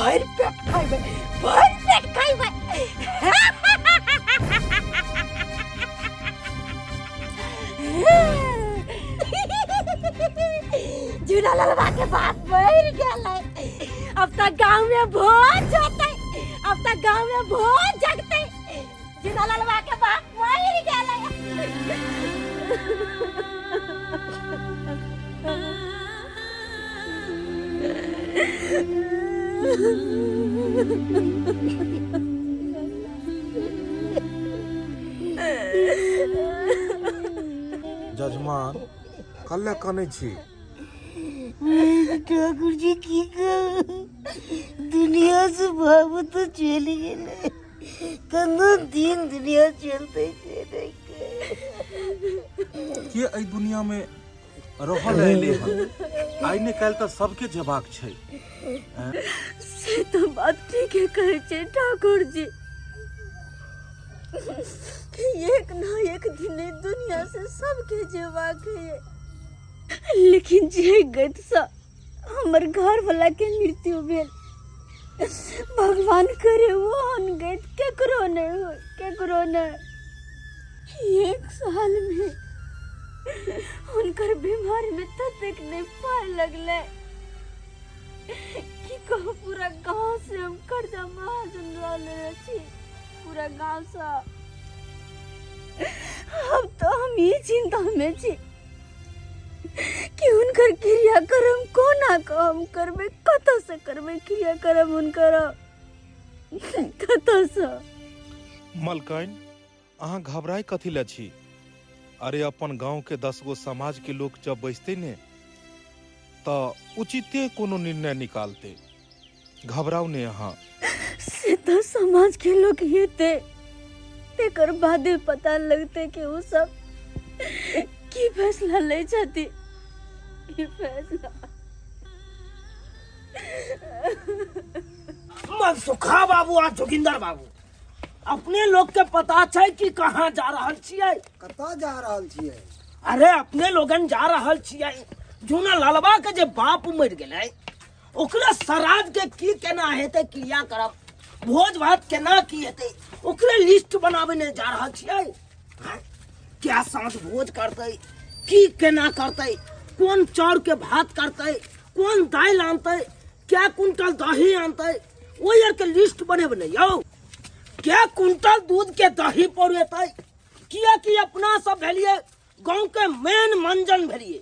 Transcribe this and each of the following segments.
भरि पेट खैबै, भरि पेट खैबै। झूला ललवा के बाप मर गेलै। अब तक गांव में भोज होतै, अब तक गांव में भोज जगतै। झूला ललवा के बाप मर गेलै। जजमान, कल्ले कनै छी? ठाकुर जी, की कहू, दुनिया से बाबू तो चलि गेलै। कनो दिन दुनिया चलते छै नहीं। के एहि दुनिया में रहल एलै हन? आइ ने काल्हि तऽ सबके जेबाक छै। से तो बात ठीके कहै छै ठाकुर जी, एक ना एक दिन ई दुनिया से सबके जेबाक है। लेकिन जे गति से हमर घर वाला के मृत्यु भेल, भगवान करे ओहन गति केकरो नहीं हो, केकरो नहीं। एक साल में हुनकर बीमारी में ततेक नहीं पार लगलै की कहू, पूरा गांव से हम कर्जा महाजन रहले छी, पूरा गांव से। अब तो हम ई चिंता में छी कि हुनकर क्रियाक्रम कोना कऽ हम करबै, कतऽ से करबै क्रियाक्रम हुनकर, कतऽ से। मलकाइन, अहाँ घबराइ कथी लए छी? अरे, अपन गांव के 10 गो समाज के लोक जब बैसतै ने तऽ उचिते कोनो निर्णय निकालतै। घबराउ ने अहाँ। से तऽ समाज के लोक हेतै, तेकर बादे पता लगतै कि ओ सब की फैसला लै छथि, की फैसला। मनसुखा बाबू आ जोगिंदर बाबू, अपने लोग के पता छै कि कहाँ जा रहल छियै? कतऽ जा रहल छियै? अरे, अपने लोगन जा रहल छियै जूना ललबा के जे बाप मरि गेलै, ओकरा श्राद्ध के की केना हेतै क्रियाक्रम, भोज भात केना की हेतै, ओकरे लिस्ट बनाबे ने जा रहल छियै। आँय, क्या साँझ भोज करतै, की केना करतै, कोन चाउर के भात करतै, कोन दालि आनतै, क्या कुंटल दही आनतै, ओहि आरके लिस्ट बनेबै ने यौ। क्या कुंटल दूध के दही पौरेतै, कियाकि अपना सब भेलियै गाँव के मेन मंजन भेलियै,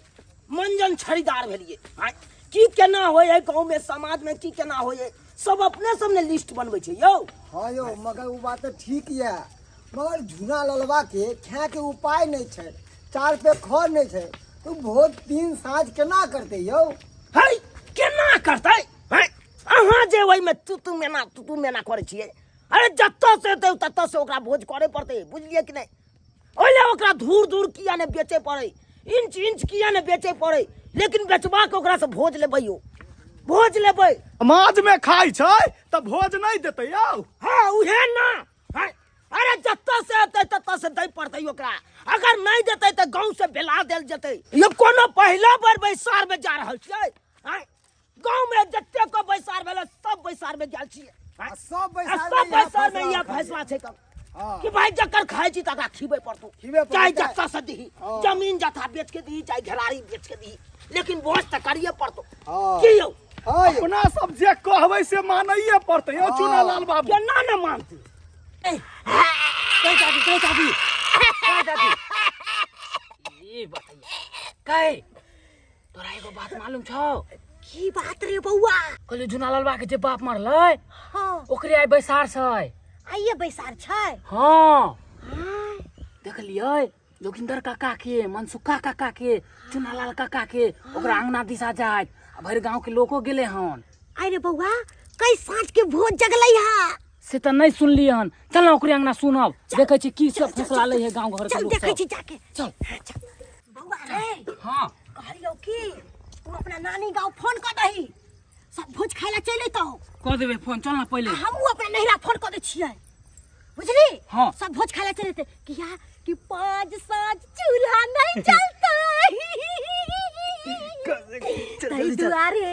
मंजन छड़ीदार भेलियै। आँय, की केना होइ है गाँव में, समाज में की केना होइ है, सब अपने सब ने लिस्ट बनबै छै यौ। हाँ यौ, मगर ओ बात तऽ ठीक यऽ, मगर झूना ललबा के खाए के उपाय नहि छै, चार पे खर नहि छै, तऽ भोज तीन साँझ केना करतै यौ? है, केना करतै? है, अहाँ जे ओहिमे तू तू मेना तू तू मेना करै छियै। अरे, जतऽ से एतै ततऽ से ओकरा भोज करे पड़तै, बुझलियै कि नहि? ओहि लए ओकरा धूर धूर किया ने बेचे पड़ै, इंच इंच किया ने बेचे पड़ै, लेकिन बेचबा के ओकरा से भोज लेबै यौ, भोज लेबै। समाज में खाइ छै तऽ भोज नहि देतै यौ? हाँ, उहे ना है। अरे, जतऽ से एतै ततऽ से दै पड़तै ओकरा, अगर नहि देतै तऽ गाँव से बेला देल जेतै। ये कोनो पहिला बेर बैसार में जा रहल छियै? आँय, गाँव में जते को बैसार भेलै सब बैसार में गेल छियै। आ सब आ बैसार सब में इएह बैसार में फैसला इएह उठल फैसला छै कब हाँ। कि भाई जकर खाइ छी तकरा खिबै पड़तौ, खिबै पड़तौ, चाहे चाहे- जतऽ से दीही, हाँ। जमीन जथा बेच के दीही, चाहे घेरारी बेच के दीही, लेकिन भोज तऽ करिए पड़तौ। हाँ। की यौ? हाँ यौ। अपना सब जे कहबै से मानैये पड़तै यौ चुनालाल बाबू। केना ने मानतै? कह दादी, कह दादी, कह दादी, ई बताइए कह, तोरा एगो बात मालूम छौ? की बात रे बौआ? कहलियो जुना ललबा के जे बाप मरलै, हाँ, ओकरे आइ बैसार छै। आइए बैसार छै? हाँ। देखलियै जोगिंदर काका के, मनसुखा काका के, चुनालाल काका के ओकरा अंगना दिशा जाइत, आ भरि गांव के लोको गेले हन। आइ रे बौआ, कई साँझ के भोज जगलै हा? से तऽ नहि सुनलियै हन, चल ना ओकरे अंगना सुनब, देखै छी की सब फैसला लै है गांव घर के चल, लोक देखै सब। छी जाके। चल। हाँ, चल बौआ रे। हाँ। कहलियौ कि तू अपना नानी गाँव फोन कऽ दही, सब भोज खाय ला चलि अयतौ। कऽ देबै फोन, चल ना पहिले। आ हमहूँ अपना नैहरा फोन कऽ दै छियै, बुझली? हाँ। सब भोज खाय ला चलि अयतै, किया कि पाँच साँझ चूल्हा नहीं जलतै, ताहि दुआरे।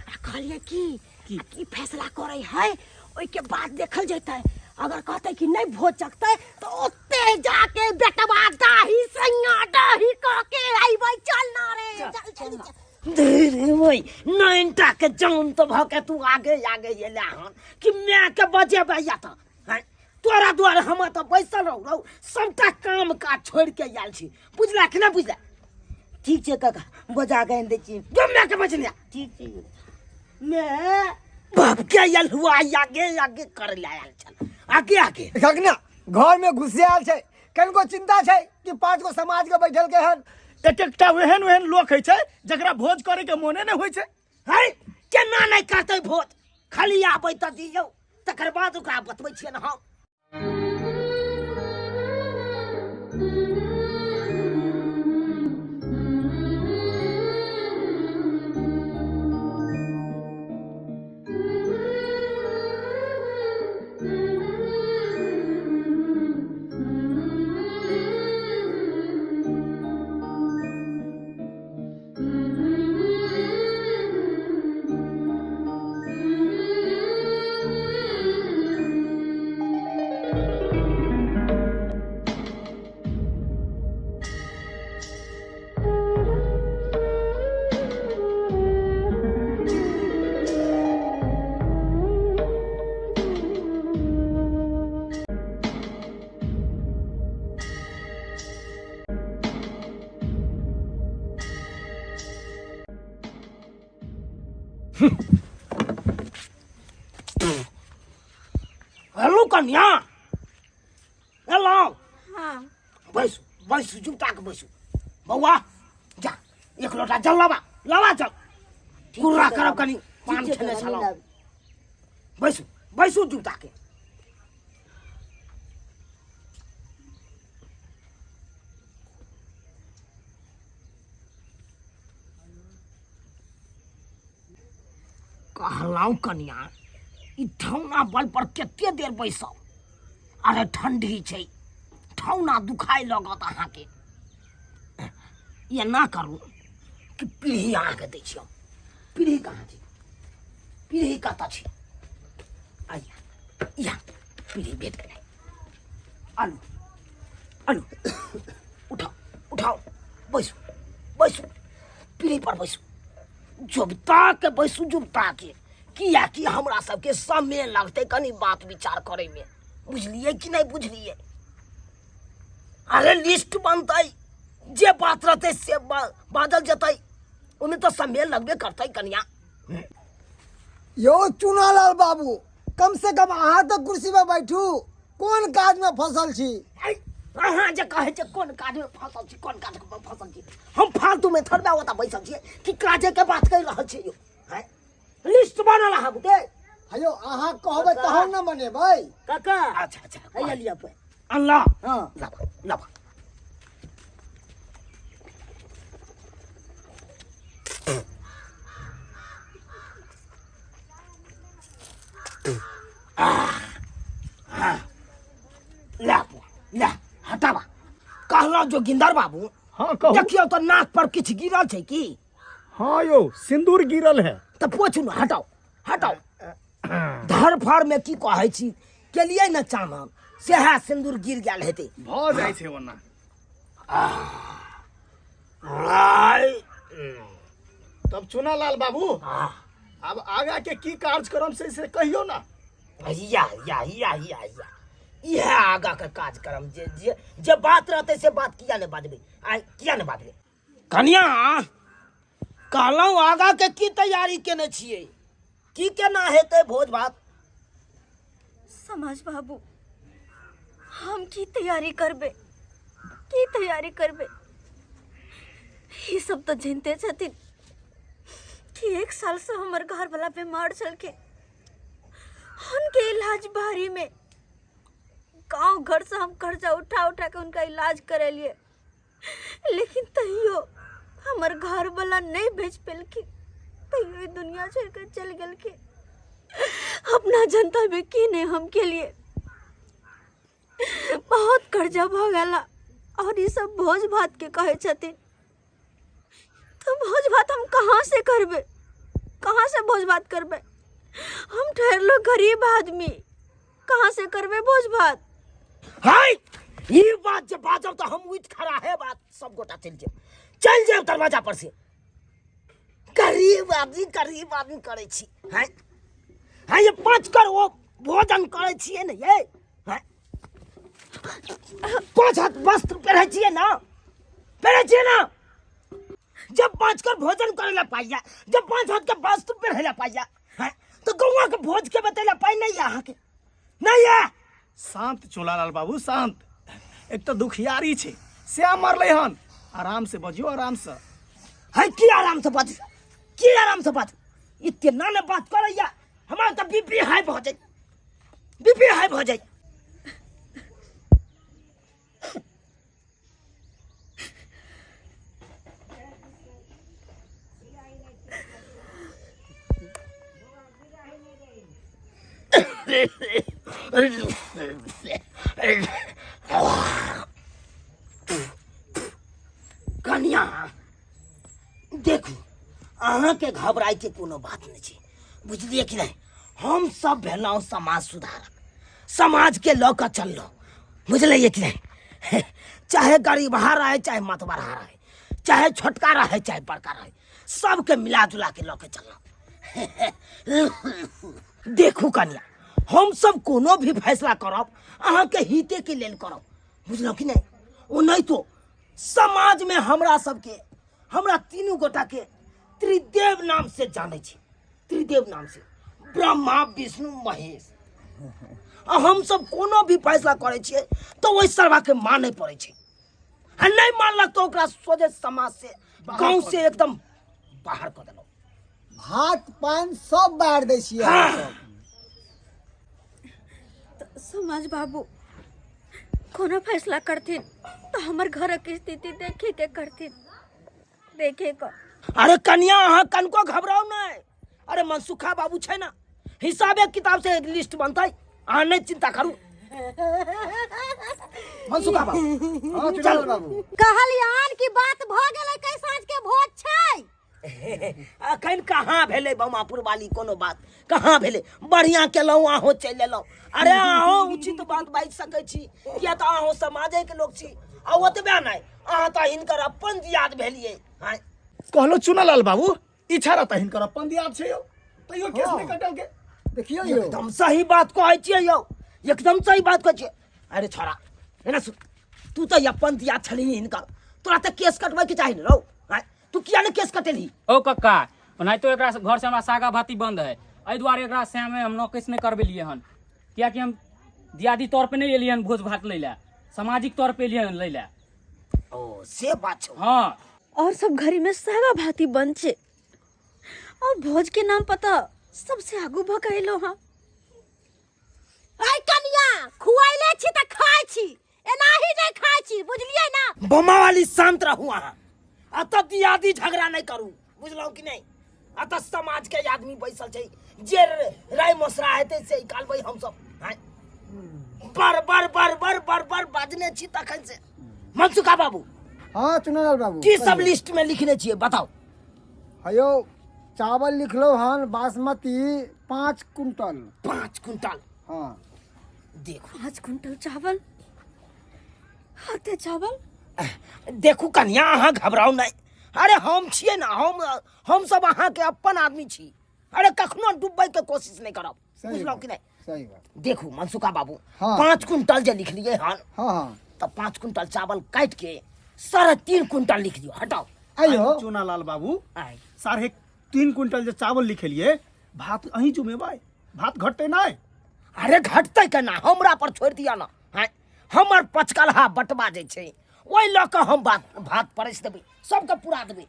आ कहलियै कि की? की फैसला करे है ओहिके बाद देखल जेतै। अगर कहतै कि नहीं भोज चकतै तो ओते जाके बेटवा दाही सैया दाही कह के आइबै। चल ना रे, चल चल चल। धीरे ओइ नैनटा के जान तो भ के तू आगे आगे एला हन कि माय के बजेबै या त हैं? तोरा दुआरे हम तऽ बैसल रहू रहू, सबटा काम काज छोड़ि के आयल छी, बुझला कि ना बुझला? ठीक छै काका, बजा के आनि दै छी। जो माय के बजने। ठीक छै मैं। बाप के आयल हुआ आगे आगे कर ले आयल छल आगे आगे। गगना घर में घुसे आयल छै, कनिको चिंता छै कि पांच गो समाज के बैठल के हन। एक एकटा ओहन ओहन लोक होइ छै जकरा भोज करे के मोने नहि होइ छै। है केना नहि करतै भोज, खाली आबै तऽ दियौ, तकर बाद ओकरा बतबै छियै ने हम। हेलो कन्या, हेलो। हाँ। बैसू बैसू, जुटा के बैसू। बौआ जा, एक लोटा जल लाबा, लाबा जल, कुर्रा करब कनी पान खेने छलहुँ। बैसू बैसू जुटा के। कहलहुँ कनिया, ई ठौना बल पर कते देर बैसब? अरे ठंडी छै, ठौना दुखाय लगत अहाँके। एना करू कि पीढ़ी अहाँके दै छी हम। पीढ़ी कहाँ छै? पीढ़ी कतऽ छै? आइया या पीढ़ी भेट गेलै। आलू आलू उठाओ उठाओ, बैसू बैसू, पीढ़ी पर बैसू, जुबता के बैसू, जुबता के। कियाकि हमरा सबके समय लगतै कनि बात विचार करैमे, बुझलियै कि नहि बुझलियै? अरे लिस्ट बनतै, जे बात रहतै से बाजल जेतै, ओहिमे तऽ समय लगबे करतै कनिया। यौ चुनालाल बाबू, कम से कम अहाँ तऽ कुर्सी पर बैठू, कोन काज में फसल छी? अहाँ जे कहै छै कोन काज में फसल छी, कोन काज में फसल छी, हम फालतू में थोड़बे ओतऽ बैसल छियै कि काजे के बात कहि रहल छियै यौ? हैं? लिस्ट बनल अहाँ बुते। हेयौ अहाँ कहबै तहन ने बनेबै। काका। अच्छा अच्छा। हैया लिअ पे। अनला? हाँ। लाबा लाबा। ला ला हटाबा। कहलहुँ जोगिंदर बाबू। हाँ कहू। देखियौ तऽ नाक पर किछु गिरल छै की? हाँ यौ, सिंदूर गिरल है। तऽ पोछू ने, हटाउ हटाउ। धरफड़ में की कहै छी केलियै ने चानन, सएह सिंदूर गिर गेल हेतै। भऽ जाइ छै ओना। आय। तब चुनालाल बाबू, आब आगा के की कार्यक्रम से से कहियो ना। या या या या या इएह आगा के कार्यक्रम, जे जे जे बात रहतै से बात किया ने बाजबै? आइ किया ने बाजबै? कनिया कहलहुँ आगा के की तैयारी केने छियै, की केना हेतै भोज भात? समाज बाबू, हम की तैयारी करबै, की तैयारी करबै? ई सब तऽ जानते छथिन कि एक साल से हमर घर वाला बीमार छलखिन, उनके इलाज बारी में गांव घर से हम कर्जा उठा उठा के उनका इलाज करेलिए, लेकिन तैयो हमर घर वाला नहीं भेज पेलखिन, तैयो ई दुनिया छोड़ के चल गेलखिन। अपना जनता में की नहीं हम के लिए बहुत कर्जा भऽ गेला और ई सब भोज भात के कहै छथिन, तो भोज भात हम कहाँ से करबै, कहाँ से भोज भात करबै? हम ठहरलो गरीब आदमी, कहाँ से करबे भोज भात? हाय, ई बात जे बाजब तऽ हम उठि खड़ा है बात, सब गोटा चलि जायब, चलि जायब दरवाजा पर से। गरीब आदमी, गरीब आदमी करै छी। हाय हाय, ये 5 करोड़ भोजन करै छियै ने ये। हाय, 5 हाथ वस्त्र पहिरै छियै ना, पहिरै छियै ना। जब 5 करोड़ भोजन करै ला पाइया, जब 5 हाथ के वस्त्र पहिरै ला पाइया, हाय, तो गौवा के भोज के बतैला पाइ नहीं है अहाँके, नहीं है। शांत चोलालाल बाबू शांत, एक तऽ दुखियारी छै से मरलै हन, आराम से बजियौ, आराम से। है की आराम से बाजू, की आराम से बाजू, इतना ने बात करैया हमरा तऽ बीपी हाई भऽ जाइ, बीपी हाई भऽ जाइ। कनिया देखू, अहाँके घबराइके कोनो बात नहि छै, बुझलियै कि नहि? हम सब भेलहुँ समाज सुधारक, समाजके लऽ कऽ चललहुँ, बुझलियै कि नहि? चाहे गरीबहा रहै, चाहे मतबरहा रहै, चाहे छोटका रहै, चाहे बड़का रहै, सबके मिला जुला के लऽ के चललहुँ। देखू कनिया, हम सब कोनो भी फैसला करब अहाँके हिते के लेल करब, बुझलहुँ कि नहि? ओ नहि तो समाज में हमरा सबके, हमरा तीनू गोटा के त्रिदेव नाम से जानै छी, त्रिदेव नाम से, ब्रह्मा विष्णु महेश। आ हम सब कोनो भी फैसला करै छियै तऽ ओहि सरवा के मानै पड़ै छै, आ नहि मानलक तऽ ओकरा सोझे समाज से, गाँव से एकदम बाहर कऽ देलहुँ। भात पानि सब बाहर दै छियै अहाँ सब। तऽ समाज बाबू कोनो फैसला करथिन तऽ हमर घरक स्थिति देखे के करथिन, देखे के। अरे कनिया अहाँ कनको घबराउ नहि, अरे मनसुखा बाबू छै ना, हिसाबे किताब से एक लिस्ट बनतै, अहाँ नहि चिंता करू। मनसुखा बाबू। हाँ, चुनाव बाबू। कहलियन कि बात भऽ गेलै, कै साँझ के भोज छै। अखन कहाँ भेलै बमापुर वाली कोनो बात, कहाँ भेलै? बढ़िया केलहुँ अहूँ चलि एलहुँ। अरे अहूँ उचित बात बाजि सकै छी, किया तऽ अहूँ समाजे के लोक छी, आ ओतबे नहि, अहाँ तऽ हिनकर अपन दियाद भेलियै। आँय कहलो चुनालाल बाबू, इच्छा रहता हिनकर अपन दियाद छै यौ, तैयो केस नहि कटल के। देखियौ यौ। एकदम सही बात कहै छियै यौ, एकदम सही बात कहै छियै। अरे छोड़ा, एना सुन, तू तऽ अपन दियाद छलही हिनकर, तोरा तऽ केस कटबैके चाही ने रौ। आँय तू किया ने केस कटेलही? ओ कक्का, ओनाहितो एकरा घर से हमरा सागा भाती बंद है, एहि दुआरे एकरा श्यामे हम नौकस नहि करबेलियै हन, कियाकि हम दियादी तौर पे नहि एलियै हन भोज भात लै लए, सामाजिक तौर पे एलियै हन लै लए। ओ से बात छौ। हाँ। और सब घरी में सागा भाती बंद छे, और भोज के नाम पता सबसे आगू भ के एलो हाँ। ऐ कनिया, खुआइले छी त खाइ छी, एनाही नहि खाइ छी, बुझलियै ना? बमा वाली शांत रहू अहाँ, अतः दियादी झगड़ा नहीं करू, बुझलहुँ कि नहीं? अतः समाज के आदमी बैसल छै, जे राय मशरा हेतै से निकालबै हमसब। आँय? बर बर बर बर बर बर बाजने छी तखन से। मनसुखा बाबू। हाँ चुनालाल बाबू, की सब कहियौ। लिस्ट में लिखने छियै बताउ। हयो चावल लिखलो हन बासमती 5 कुंटल। 5 कुंटल? हाँ। देखू। 5 कुंटल चावल, हाथे चावल। देखू कन्या, अहाँ घबराउ नहीं, अरे हम छियै ना, हम सब अहाँ के अपन आदमी छी, अरे कखनो डूबे के कोशिश नहीं करब, सही बुझलहुँ बात, कि नहीं? सही बात। देखू मनसुखा बाबू, हाँ। 5 कुंटल जे लिखलिए हन, हाँ, हाँ। तो 5 कुंटल चावल काट के 3.5 कुंटल लिख दियो, हटाओ। आइयो। चुनालाल बाबू, आइ। 3.5 कुंटल जे चावल लिखेलिए, भात अहीं जुमेबै, भात घटतै नहीं? अरे घटतै केना, हमरा पर छोड़ि दिअ ना। हाँ, हमर पचकलहा बटवा जे छै ओहि लऽ कऽ हम भात परसि देबै, सबके पूरा देबै,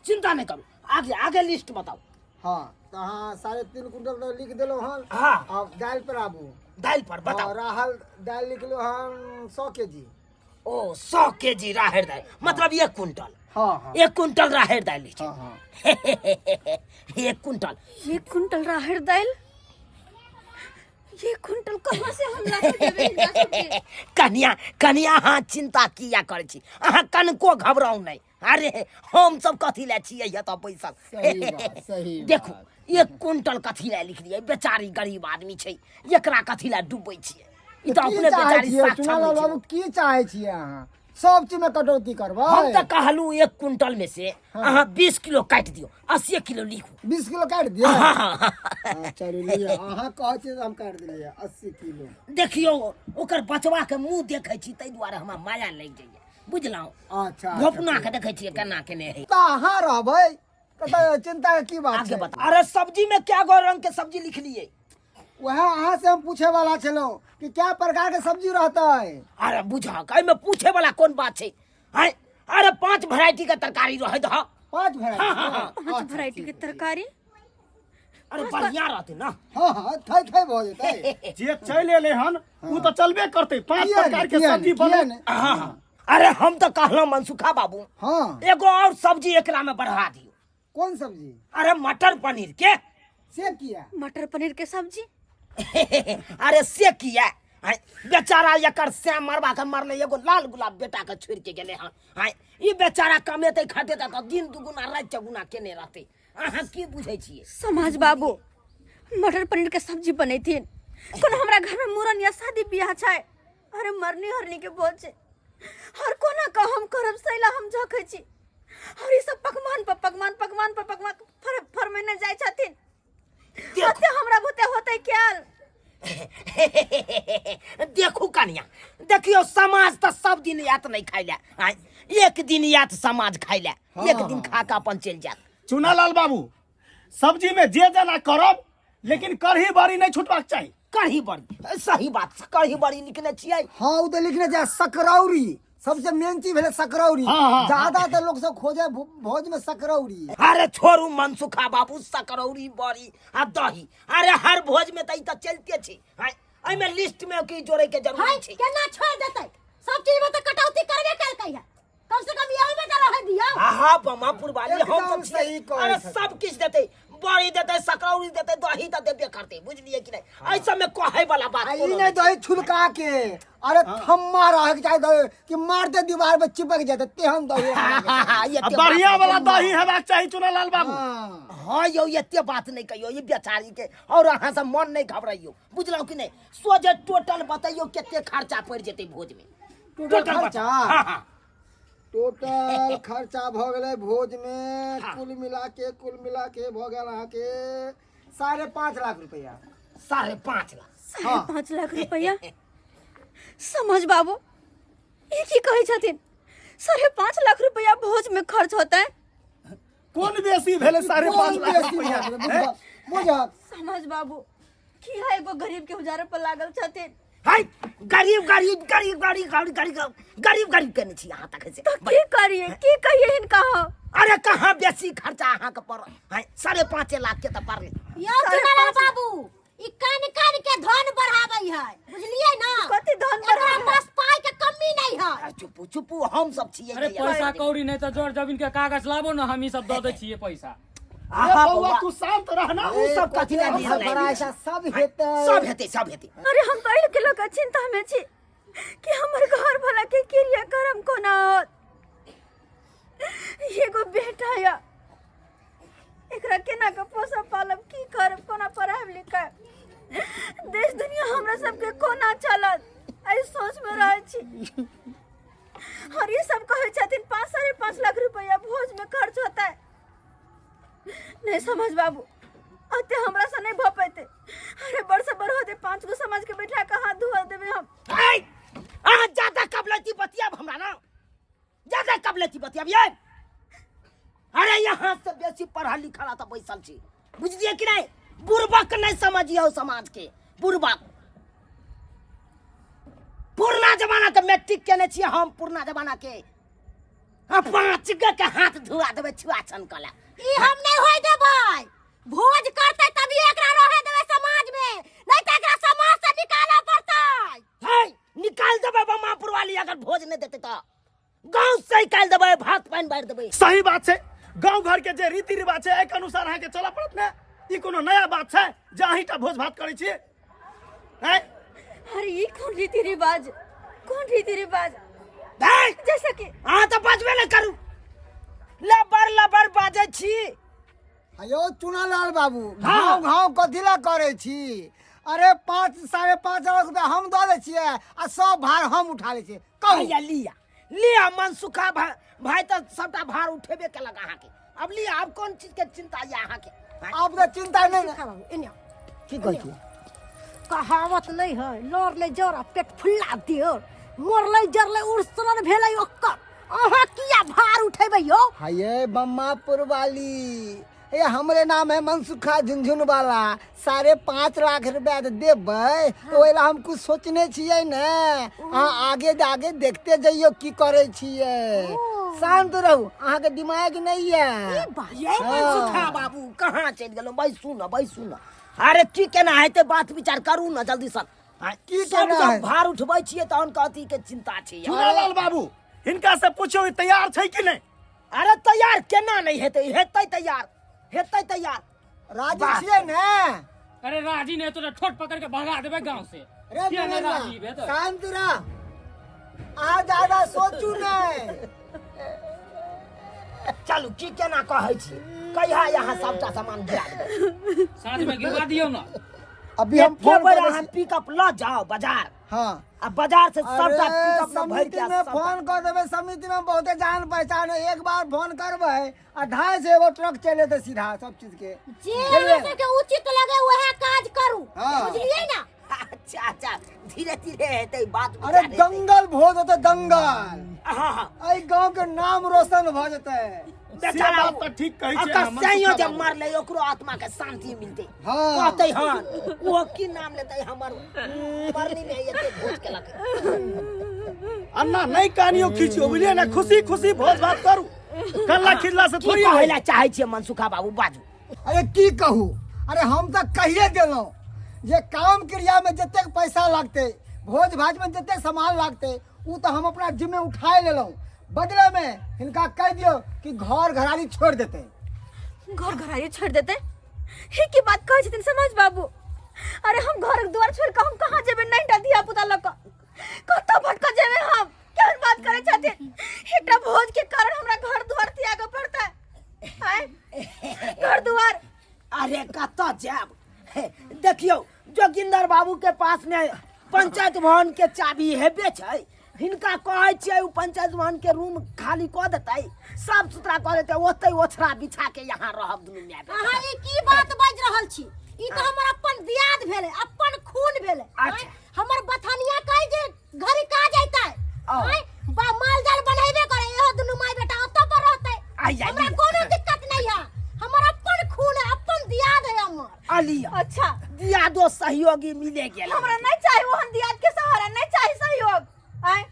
चिंता नहीं करू। आगे आगे लिस्ट बताउ। हाँ, तऽ अहाँ 3.5 कुंटल तऽ लिख देलहुँ हन। हाँ। आब दालि पर आबू। दालि पर बताउ। हाँ, राहड़ दालि लिखलहुँ हन 100 के जी। ओ 100 के जी राहड़ दालि, मतलब 1 कुंटल। हाँ, हाँ। 1 कुंटल राहड़ दालि लिखी। हाँ, हाँ। 1 कुंटल। 1 कुंटल राहड़ दालि? 1 कुंटल कहाँ से हम ला के देबै हिनका सबके? कनिया, कनिया अहाँ चिंता किया करै छी, अहाँ कनको घबराउ नहि। अरे हम सब कथी ले छियै एतऽ बैसल? सही बात, सही। देखू, 1 क्विंटल कथी ले लिखलियै? बेचारी गरीब आदमी छै, एकरा कथी ले डूबै छियै? ई तऽ की अपने चाहै बेचारी छियै साक्षर चुनालाल नहि छै। बाबू, की चाहै छियै अहाँ? सब चीज में कटौती करबै? हम तऽ कहलहुँ 1 क्विंटल में से अहाँ 20 किलो काटि दियौ, 80 किलो लिखू। 20 किलो काटि दिअ? हाँ, चलू लिअ, अहाँ कहै छियै तऽ हम काटि देलियै 80 किलो। देखियौ, ओकर बचवा के मुंह देखै छी, ताहि दुआरे हमरा माया लागि जाइए, बुझलहुँ? अच्छा। घोपना के देखै छियै केना केने है। तऽ अहाँ रहबै तऽ चिंता के की बात आगे छै? बता। अरे, सब्जी में क्या गो रंग के सब्जी लिखलिए? वएह अहाँ से हम पूछे वाला छलहुँ कि क्या प्रकार के सब्जी रहतै। अरे बुझक, एहिमे पूछे वाला कोन बात छै? आँय, अरे पांच वेराइटी के तरकारी रहै दह। पांच भेराइटी? पांच वेराइटी के तरकारी? अरे बढ़िया रहतै ना? हाँ, थै थै भऽ जेतै। जे चलि एलै हन ओ तऽ चलबे करतै। पांच किया प्रकार नहि, के किया सब्जी नहि, किया बने। नहि? हाँ। अरे हम तऽ कहलहुँ मनसुखा बाबू, एगो और सब्जी एकरा में बढ़ा दियौ। कोन सब्जी? अरे मटर पनीर के। से किया? मटर पनीर के सब्जी? अरे से किया? आँय, बेचारा एकर श्याम मरबा के मरले, एगो लाल गुलाब बेटा के छोड़ के गेले हन। आँय, ई बेचारा कमेतै खटेतै तऽ दिन दुगुना राति चौगुना केने रहतै। अहाँ की बुझै छियै? समाज बाबू, मटर पनीर के सब्जी बनेथिन? कोनो हमरा घर में मूड़न या शादी बियाह छै? अरे मरनी हरनी के भोज छै, और कोना कह हम करब सैला हम झकै छी, और ई सब पकवान पर पकवान, पकवान पर पकवान फर फरमेने जाइ छथिन। ओते हमरा बुते होते क्याल? देखू कनिया, देखियौ, समाज तऽ सब दिन आयत नहि खाइ लए। आँय, एक दिन आयत समाज खाइ लए, एक दिन खा कऽ अपन चलि जायत। चुनालाल बाबू, सब्जी में जे जेना करब, लेकिन कढ़ी बड़ी नहीं छूटबाक चाही। कढ़ी बड़ी, सही बात, कढ़ी बड़ी लिखने छियै। हाँ, ओ तऽ लिखने छै सकरौरी। सबसे मेन चीज भेलै सकरौरी। हाँ, हाँ, ज्यादातर लोग सब खोजे भोज में सकरौरी। अरे छोड़ू मनसुखा बाबू, सकरौरी, बड़ी आ दही, अरे हर भोज में तऽ ई तऽ चलते छै। आँय, एहिमे लिस्ट में की जोड़े के जरूरी हाय छै? केना छोड़ देतै? सब चीज में तऽ कटौती करबे केलकै है, कम से कम यही में तऽ रह दियौ। आहा बमा पुरवाली, हम एकदम सब छियै। सही कहै अरे छथिन। सब किछु देतै, बड़ी देतै, सकरौरी देतै, दही तऽ देबे करतै, बुझलियै कि नहि? एहि सबमे कहै वाला बात आ ई कोनो नहि नहि। दही छुलका के, अरे थम्मा रहके चाही दही कि मारते दीवार पे चिपक जेतै, तेहन दही रहके चाही। एते आ बात बढ़िया नहि वाला दही हेबाक चाही चुनालाल बाबू। हाँ। हाँ यौ, एते बात नहि कहियौ ई बेचारी के, और अहाँ सब मन नहि घबराइयौ, बुझलहुँ कि नहि? सोझे टोटल बतैयौ, कते खर्चा पड़ि जेतै भोज में? टोटल खर्चा? हाँ। टोटल खर्चा भऽ गेलै भोज में कुल मिला के भऽ गेल अहाँके 5.5 लाख रुपया। 5.5 लाख? 5.5 लाख रुपया? समझ बाबू, ई की कहै छथिन? 5.5 लाख रुपया भोज में खर्च होता है? कोन बेसी भेलै 5.5 कोन लाख बेसी रुपया? भऽ गेलै? बुझल बुझल। समझ बाबू, की है, एगो गरीब के उजारे पर लागल छथिन। हाय, गरीब गरीब गरीब गरीब गरीब गरीब गरीब गरीब केने छी अहाँ तखन से। तो की करिए, की कहिए हिनका हम? अरे कहाँ बेसी खर्चा अहाँके पड़ल है? 5.5 लाख के तऽ पड़लै। यौ चुनालाल बाबू, ई कन कन के धन बढ़ाबै है, बुझलियै ना? कथी धन एकरा बढ़ाबै? पास पाई के कमी नहीं है। अरे चुपू चुपू, हम सब छियै। अरे पैसा कौड़ी नहि तऽ जर जमीन के कागज लाबो ने, हम ई सब दऽ दै छियै पैसा। अरे आहा बौआ, बौआ, तू शांत रहना। उ सब कथी लए हम सब दिअ? बड़ा ऐसा सब हेतै। सब हेतै, सब हेतै। अरे हम तऽ एहि के चिंता में छी कि हमर घर वाला के क्रियाक्रम कोना होत। एगो बेटा या, एकरा केना के पोसब पालब, की करब, कोना पढ़ायब लिखायब, देश दुनिया हमरा सबके कोना चलत, एहि सोच में रहै छी। और ये सब कहै छथिन 5-5.5 लाख रुपया भोज में खर्च होता है। नहीं समझ बाबू, अते हमरा से नहीं भऽ पेते। अरे बड़ से बड़ होते पांच गो समाज के बैठा के हाथ धोआ देबे हम। ऐ, अहाँ ज्यादा कबलती बतियाब हमरा ना, ज्यादा कबलती बतियाब ये। अरे यहाँ से बेसी पढ़ल लिखल तऽ बैसल छी, बुझलियै कि नहीं? बुड़बक नहीं समझियौ समाज के, बुड़बक। पुरना जमाना के मैट्रिक केने छियै हम, पुरना जमाना के। आ पाँच गो के हाथ धुआ देबै छुआ छन कला। ई हम नहीं होय देबै। भोज करतै तभी एकरा रहे देबै समाज में, नहीं तऽ एकरा समाज से निकालऽ पड़तै। है, निकाल देबै बमापुर वाली। अगर भोज नहीं देते तऽ गाँव से निकाल देबै, भात पानि बारि देबै। सही बात छै। गांव घर के जे रीति रिवाज छै, एहिके अनुसार अहाँके चलऽ पड़त ने। ई कोनो नया बात छै जे अहींटा भोज भात करै छी, हैं? अरे ये कौन रीति रिवाज, कौन रीति रिवाज? है, जैसा कि अहाँ तऽ बजबे नहि करू। छी। अयो चुनालाल बाबू, हाँ। घाव घाव कथी ला करै छी? अरे 5.5 लाख रुपया हम दऽ दै छियै आ सब भार हम उठा लै छियै। कहू। हैया लिया लिया मनसुखा भाई तऽ सबटा भार उठेबे केलक अहाँके। अब लिया, अब कोन चीज के चिंता यऽ अहाँके? आब तऽ चिंता नहि ने। बाबू, एने आउ। की कहै छी? कहावत नहीं है, लड़ले जर आ पेट फुल्ला दियो, मरले जरले उड़सलन भेलै ओकर। अहाँ किया भार उठेबै यौ? हाये बम्मापुर वाली, ये हमरे नाम है मनसुखा झुनझुन वाला। 5.5 लाख रुपया तऽ देबै तऽ ओहि ला हम कुछ सोचने छियै ने। अहाँ आगे आगे देखते जइयौ की करै छियै। शांत रहू, अहाँके दिमाग नहि यऽ। यौ मनसुखा बाबू कहाँ चलि गेलहुँ? बैसू ने, बैसू ने। अरे की केना हेतै बात विचार करू ने जल्दी सँ। की सब केना जब हेतै? भार उठबै छियै तहन कथी के चिंता छै? चुनालाल बाबू, हिनका से पूछियौ ई तैयार छै कि नहि? अरे तैयार केना नहि हेतै? हेतै तैयार, हेतै तैयार। राजी वाह। छियै ने? अरे राजी नहि हेतौ तऽ ठोट पकड़ के भगा देबै गाँव से। अरे किया नहि दुनिया, राजी हेतै? शांत रह, अहाँ ज्यादा सोचू नहि। चलू की केना कहै छी? कहिया यहाँ सबटा सामान गिरा देबै? साँझ में गिरवा दियौ ने। अभी हम एके फोन बेर करै अहाँ छी। पिकअप लऽ जाओ बाजार। हाँ। आ बाजार से सबटा अरे पिकअप में भरि समिति के में सबटा- फोन कर देबै, समिति में बहुते जान पहचान है। एक बार फोन करबै आ 250 एगो ट्रक चलि एतै सीधा सब चीज के। जे अहाँ सबके उचित लगे वएह काज करू। हाँ। बुझलियै ने? अच्छा अच्छा, धीरे धीरे हेतै बात अरे विचार हेतै। दंगल भोज होतै, दंगल। हाँ, हाँ। एहि गांव के नाम रोशन भऽ जेतै। बेचारा से बात तऽ ठीक कहै छियै ओकर अहाँ, सैंयो मनसुखा जे बाबू। मरलै ओकरो आत्मा के शांति मिलतै। हाँ। कहतै हन ओ की नाम लेतै हमर मरनी में एते भोज केलक। अन्ना नहि कानियो खींचियो, बुझलियै ने? खुशी खुशी भोज भात करू, कल्ला खिचला से की थोड़ी कहै ला चाहै छियै मनसुखा बाबू, बाजू। अरे की कहू, अरे हम तऽ कहिए देलहुँ जे काम क्रिया में जतेक पैसा लागतै, भोज भात में जतेक सामान लागतै, उ तऽ हम अपना जिम्मे उठाए लेलहुँ। बदले में हिनका कहि दियौ कि घर घरारी छोड़ि देतै। घर घरारी छोड़ि देतै? हे की बात कहै छथिन समाज बाबू? अरे हम घर द्वार छोड़ि कऽ हम कहाँ जेबै? नहीं टा धिया पुता लऽ कऽ कतऽ भटकऽ जेबै हम? केहन बात करै छथिन? एकटा भोज के कारण हमरा घर द्वार त्यागऽ पड़तै? आँय? घर द्वार। अरे कतऽ जायब? हे, देखियौ जोगिंदर बाबू के पास में पंचायत भवन के चाबी हेबे छै। हिनका कहै छियै ओ पंचायत भवन के रूम खाली कऽ देतै, साफ सुथरा कऽ देतै, ओतै ओछरा बिछा के यहाँ रहब दुनू माय बेटा। अहाँ ई की बात बाजि रहल छी? ई तऽ हमर अपन दियाद भेलै, अपन खून भेलै। अच्छा। आँय, हमर बथनिया कहै जे घरी काज अयतै। आओ। आँय, बा माल जाल बनेबे करे, इहो दुनू माय बेटा ओतऽ पर रहतै। आइ, आइ, हमरा लिअ। कोनो दिक्कत नहीं है, हमर अपन खून है, अपन दियाद है हमर। अलिया। अच्छा। दियादो सहयोगी मिले गेल। हमरा नहीं चाही ओहन दियाद के सहारा, नहीं चाही सहयोग। आँय,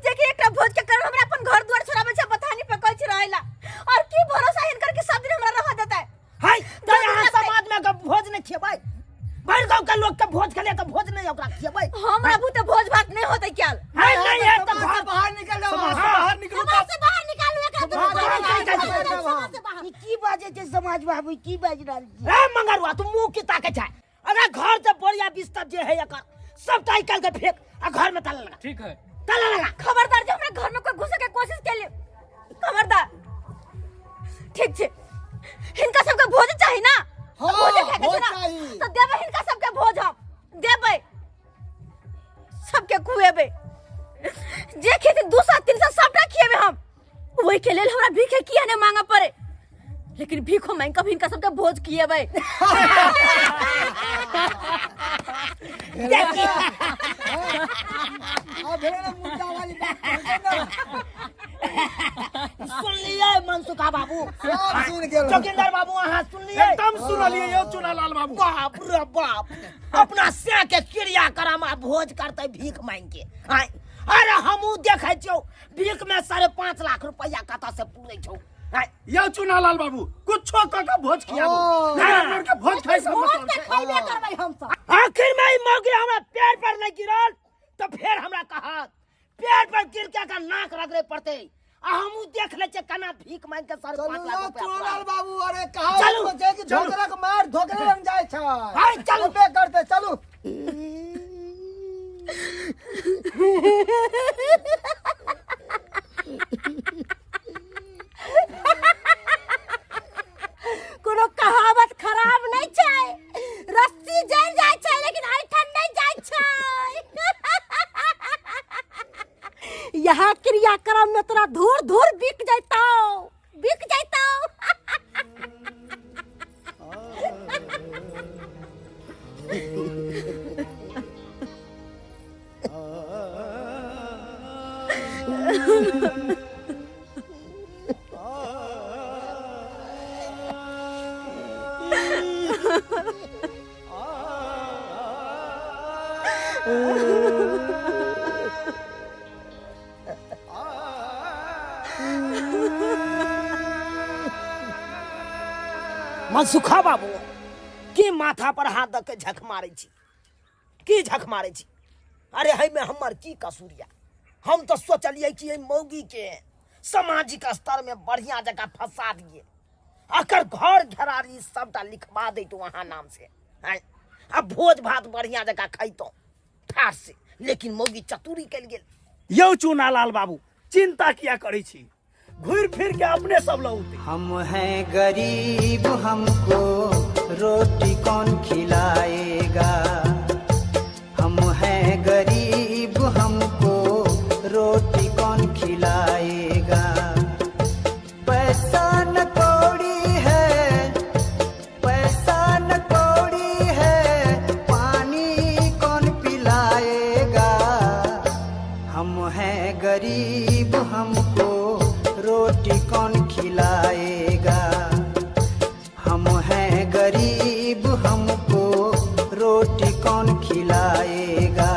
जे कि एकटा भोज के कारण हमरा अपन घर द्वार छोड़ाबै छै, बथानी पे कहै छै रहै ला। और की भरोसा हिनकर कि सब दिन हमरा रह देतै? हाय, तऽ दस यहाँ दिन लगतै। समाज में के भोज नहीं खिएबै? भरि गाँव के लोग के भोज खेले तऽ भोज नहीं ओकरा खिएबै? हमरा बुते भोज भात नहीं होतै क्याल। हाय, नहीं है तऽ समाज से घर बाहर निकल जाओ। समाज से बाहर निकलू समाज से बाहर निकालू एकरा दुनू बाहर भाई निकालू, के। निकालू, समाज बाहर। से बाहर। ई की बाजै छै समाज बाबू, की बाजि रहल छी? ए मंगरुआ, तू मुंह की ताके छै? अगर घर से बोरिया बिस्तर जे है एकर सबटा निकाल के फेंक आ घर में ताला लगा। ठीक है। ताला लगा। खबरदार जे हमरा घर में कोई घुसे के कोशिश केले, खबरदार। ठीक छै, हिनका सबके भोज चाही ना? हाँ, भोज खाय के भोज छै ना? चाही। तऽ देबै हिनका सबके भोज, हम देबै, सबके खुएबै, जे खेथिन 200 300 सबटा खिएबै हम। ओहि के लेल हमरा भीखे किया नहि मांगऽ पड़े, लेकिन भीखो मांगि कऽ हिनका सबके भोज खिएबै। आ भेलै ने मुद्दा वाली बात कहै ने। सुनलियै मनसुखा बाबू? सब सुनि गेलहुँ। जोगिंदर बाबू अहाँ सुनलियै? एकदम सुनलियै यौ चुनालाल बाबू। बाप रे बाप, अपना सैं के क्रिया करम आ भोज करतै भीख मांगि के। आँय, अरे हमहूँ देखै छियौ भीख में 5.5 लाख रुपया कतऽ से पूरै छौ। आँय। यौ चुनालाल बाबू, कुछो कऽ के भोज खियाबू। हाँ। नहि, हमर के भोज खाइ से भोज मतलब तऽ छै। खैबे करबै हमसब। आखिर में ई मौगी हमरा पैर पर नहि गिरल तऽ फेर हमरा कहत पैर पर गिर के एकर नाक रगड़े पड़तै। आ हमहूँ देख लै छियै केना भीख मांगि के 5.5 चलू लाख यौ रुपया चुनालाल पुराबै। बाबू, अरे कहावत चलू, छै कि चलू। धोकरक मार धोकरे रंग जाइ छै। हाय, चलू। होबे करतै, चलू। मनसुखा बाबू की माथा पर हाथ दऽ के झक मारै छी की झक मारै छी अरे एहिमे हमर की कसूर यऽ हम तऽ सोचलियै कि एहि मौगीके सामाजिक स्तरमे बढ़िआँ जकाँ फंसा दियै अकर घर घेरारी सबटा लिखवा दैतहुँ अहाँ नाम से आँय आ भोज भात बढ़िआँ जकाँ खैतहुँ ठाठ से लेकिन मौगी चतुरी कयल गेल। यौ चूना लाल बाबू चिंता किया करै छी घुरि फिर के अपने सब लौते। हम हैं गरीब हमको रोटी कौन खिलाएगा हम हैं गरीब हमको रोटी कौन खिलाएगा पैसा न कौड़ी है पैसा न कौड़ी है पानी कौन पिलाएगा हम हैं गरीब हमको रोटी कौन खिलाएगा हम हैं गरीब हमको रोटी कौन खिलाएगा।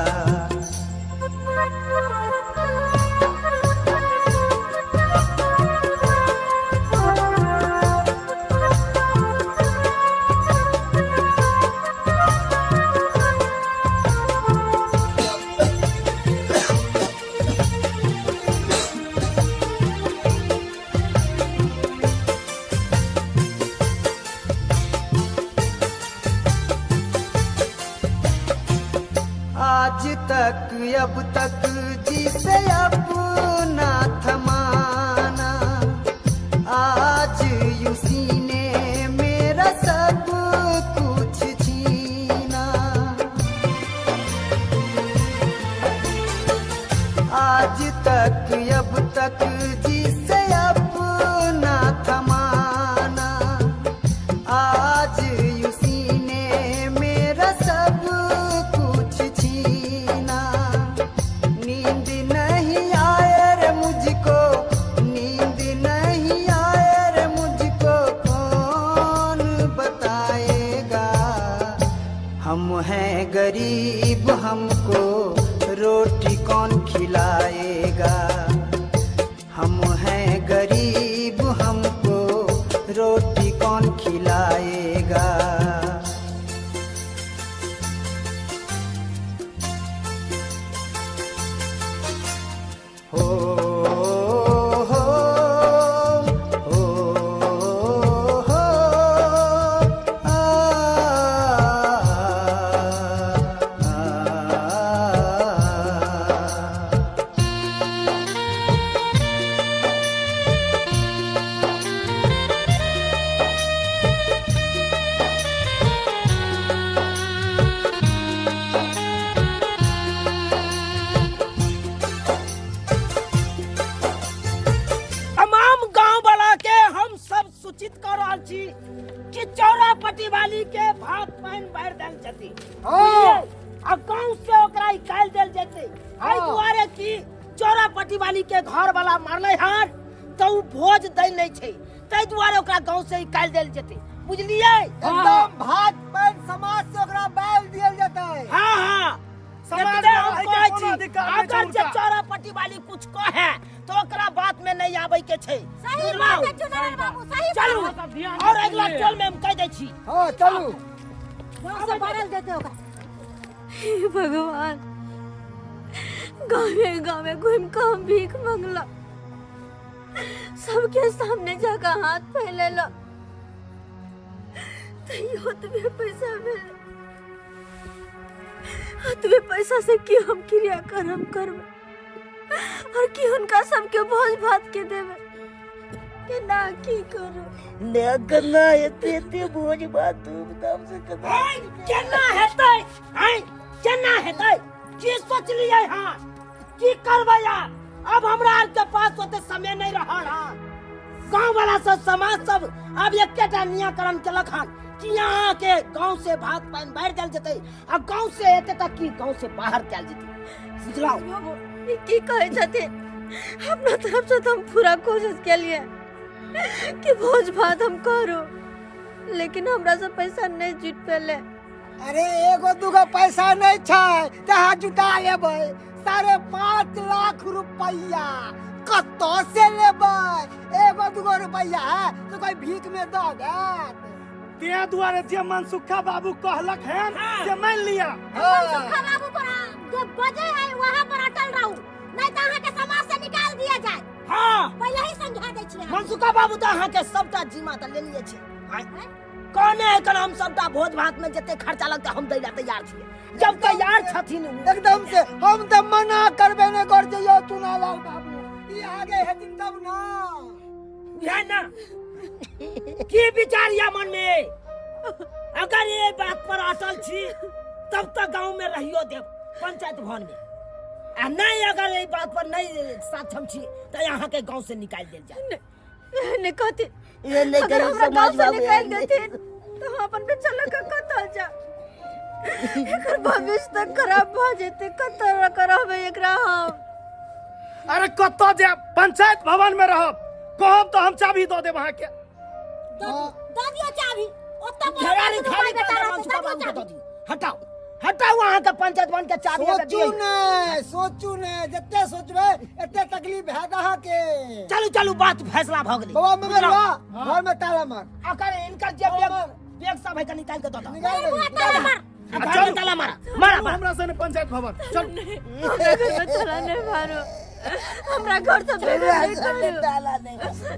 आज तक अब तक जिसे अपना थमाना आज उसी ने मेरा सब कुछ छीना आज तक अब तक जिसे अपना थमाना आज उसी ने मेरा सब कुछ छीना नींद नहीं आए रे मुझको नींद नहीं आए रे मुझको कौन बताएगा हम हैं गरीब हमको रोटी कौन खिलाएगा हम हैं गरीब हमको रोटी कौन खिलाएगा। हो हो हो हो आ, आ, आ। तमाम गांव वाला के हम सब सूचित कर रहल छी कि चौरापट्टी वाली के भात पानि बारि देल जेतै। हाँ। आ गांव से ओकरा निकालि देल जेतै। एहि दुआरे कि चौरापट्टी वाली के घर वाला मरलै हन तऽ ओ भोज दै नहि छै, ताहि दुआरे ओकरा गांव से निकालि देल जेतै। बुझलियै? एकदम भात पानि समाज से ओकरा बारि देल जेतै। हाँ हाँ समाज एतबे में हम रहै के कहै कोनो छी, अधिकार नहि छै अगर जे हुनका। चौरापट्टी वाली कुछ कहे तो ओकरा बात में नहीं आबै के छै। सही बुझलहुँ? बात है चुनार बाबू, सही चलू बात। सब ध्यान और अगला रखिए। टोल में हम कह दै छी। हाँ चलू। गाँव से बारल देते ओकरा। हे भगवान, गाँवे गाँवे घूम के हम भीख मंगला, सबके सामने जाकर हाथ फैलेला, तैयो ओतबे पैसा भेल। ओतबे पैसा से की हम क्रियाक्रम करबै और की हुनका सबके भोज भात के देबै, केना की करू? ने केना एते एते भोज भात धूमधाम से केना? आँय, केना हेतै? आँय, केना हेतै? की सोचलियै हँ? की करबै यार? अब हमरा आर के पास ओते समय नहीं रहल हन। गांव वाला सब समाज सब अब एकेटा नियाकरण केलक हन कि यहाँ के गांव से भात पानि बारि देल जेतै आ गांव से एते तक कि गांव से बाहर कयल जेतै। बुझलहुँ? बाबू, ई की कहै छथिन? अपना तरफ से तो हम पूरा कोशिश केलिए कि भोज भात हम करू, लेकिन हमरा से पैसा नहीं जुट पेले। अरे एगो दूगो पैसा नहीं छै तऽ अहाँ जुटा लेबै। 5.5 लाख रुपैआ कतऽ से लेबै? एगो दूगो रुपैआ है तो कोई भीख में दऽ देत? ते दुआरे जे मनसुखा बाबू कहलक हन से मान लिया। मनसुखा बाबू पर जो बजे है वहां पर अटल रहू, नहीं तो अहाँ के समाज से निकाल दिया जाए। हाँ, पहले ही समझा दै छी। मनसुखा बाबू तऽ अहाँके सबटा जिम्मा तऽ लेलिए छै। कहने है कल हम सबटा भोज भात में जते खर्चा लगतै हम दै ला तैयार छियै। जब तैयार छथिन उ। एकदम से हम तऽ मना करबे नहि कर जइयो चुनालाल बाबू, ई आगे हेथिन तब ना। बुझाय ना की विचार या मन में? अगर ये बात पर अटल छी तब तक गांव में रहियो देब पंचायत भवन में, आ नहीं अगर ये बात पर नहीं सक्षम छी तो यहाँ के गांव से निकाल देल जाए। नहीं कहती ये नहीं अगर करू हमरा समाज गांव से बाबू, निकाल ये नहीं। देथिन तो हम अपन बच्चा लग के कतऽ जा, एकर भविष्य तक खराब भऽ जेतै। कतऽ करबै एकरा हम? अरे कतऽ जायब, पंचायत भवन में रहब, कहब तो हम चाबी दऽ देब अहाँके। दऽ दियौ चाबी, ओतऽ पर घेरारी कोनो खाली बेटा कर रहतै, मनसुखा दऽ बाबू दियौ के दऽ चाबी। दियौ। हटाओ हटाओ अहाँ के पंचायत भवन के चाबी अगर सोचू दियौ। ने, सोचू ने, जते सोचबै एते तकलीफ हैत अहाँके। चलू चलू, बात फैसला भऽ गेलै। बाबा मगरवा घर में ताला मार। अगर इनकर जे बैग बैग सब है कनी निकाल के दऽ दऽ। निकाल दे। ताला मार। आ घर में ताला मारा मारा मारा। हमरा से पंचायत भवन चल। हमरा घर में ताला नहीं मारो, हमरा घर से बेघर नहीं करू, ताला नहीं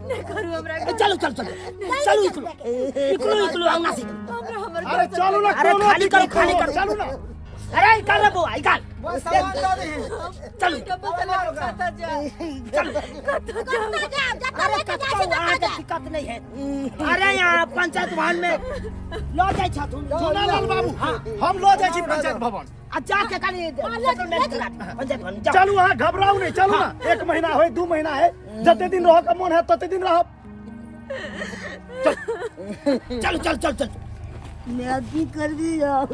नहीं करू हमरा घर। चलू चलू चलू चलू, इकलू इकलू इकलू अंगना से इकलू। हमरा हमर अरे घर से चलू ना, अरे कोनो खाली करो, दिक्कत खाली नहीं, करो। चलू ना। अरे निकाल रे बउआ, निकाल। बस सामान दऽ दही। चलू बच्चा लग के कतऽ जा, चलू कतऽ जा? कतऽ जायब? जतऽ अरे लऽ के जाइ कतौ छी ततऽ अहाँके जायब। दिक्कत नहीं है। अरे यहाँ पंचायत भवन में लऽ जाइ छथुन चुनालाल बाबू, हम लऽ जाइ छी पंचायत भवन। आ जाके कनी सेटलमेंट करा दियौ पंचायत भवन जाउ। चलू, अहाँ घबराउ नहीं, चलू ना। 1 महीना होय 2 महीना है, जते दिन रह के मन है तते दिन रहब। चलू चल चल चल। मैं की कर दिया?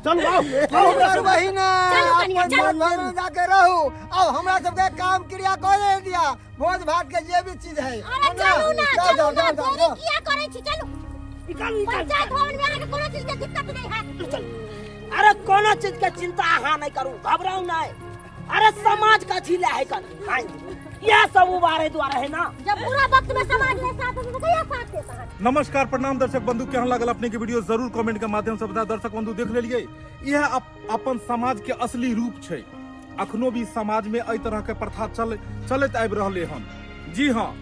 चलू आओ आओ हमरा कर संगे। बहिना, चलू कनिया, अपन चलू। घर में जाके रहू। अब हमरा सबके काम क्रिया कर दिया, भोज भात के जे भी चीज है। अरे चलू ना, जाओ, चलू जाओ, ना, जाओ, जाओ, देरी जाओ। किया करै छी? चलू निकालू निकालू। पंचायत भवन में अहाँके कोनो चीज के दिक्कत नहीं हैत। चलू। अरे कोनो चीज के चिंता अहाँ नहीं करू, घबराउ नहीं। अरे समाज कथी ले है कन, यह सब उबारे द्वारा है ना। जब बुरा वक्त में समाज नहीं साथ देत तो कहिया साथ देत अहाँके? नमस्कार प्रणाम दर्शक बंधु, केहन लागल अपने के वीडियो जरूर कमेंट के माध्यम से बता। दर्शक बंधु देख लेलिए, यह अपन समाज के असली रूप छै। अखनो भी समाज में एहि तरह के प्रथा चलैत आबि रहले हन। जी हाँ,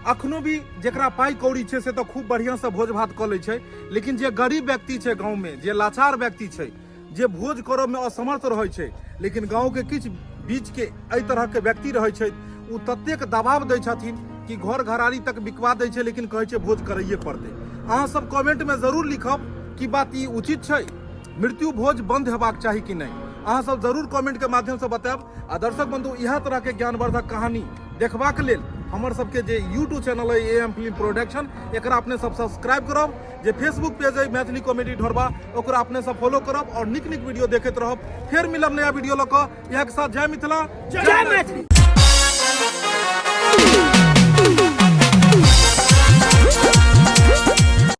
अखनो भी जेकरा पाई कौड़ी छै से तो खूब बढ़िया से भोज भात कऽ लै छै, लेकिन जे गरीब व्यक्ति छै गाँव में, जे लाचार व्यक्ति छै, जे भोज करऽ में असमर्थ रहै छै, लेकिन गाँव के किछु बीच के एहि तरह के व्यक्ति रहै छै, ओ ततेक दबाव दै छथिन कि घर घरारी तक बिकवा दै छै, लेकिन कहै छै भोज करैए पड़तै। अहाँ सब कमेंट में जरूर लिखब कि बात ई उचित छै, मृत्यु भोज बंद हेबाक चाही कि नहि। अहाँ सब जरूर कमेंट के माध्यम से बतायब। आ दर्शक बंधु, इएह तरह के ज्ञानवर्धक कहानी देखबाक लेल हमर सबके जे यूट्यूब चैनल है ए एम फिल्म प्रोडक्शन, एकरा अपने सब सब्सक्राइब करब। जे फेसबुक पेज है मैथिली कॉमेडी ढोरबा, ओकरा अपने सब फॉलो करब और निक निक वीडियो देखैत रहब। फेर मिलब नया वीडियो लऽ कऽ। इएह के साथ जय मिथिला, जय मैथिली।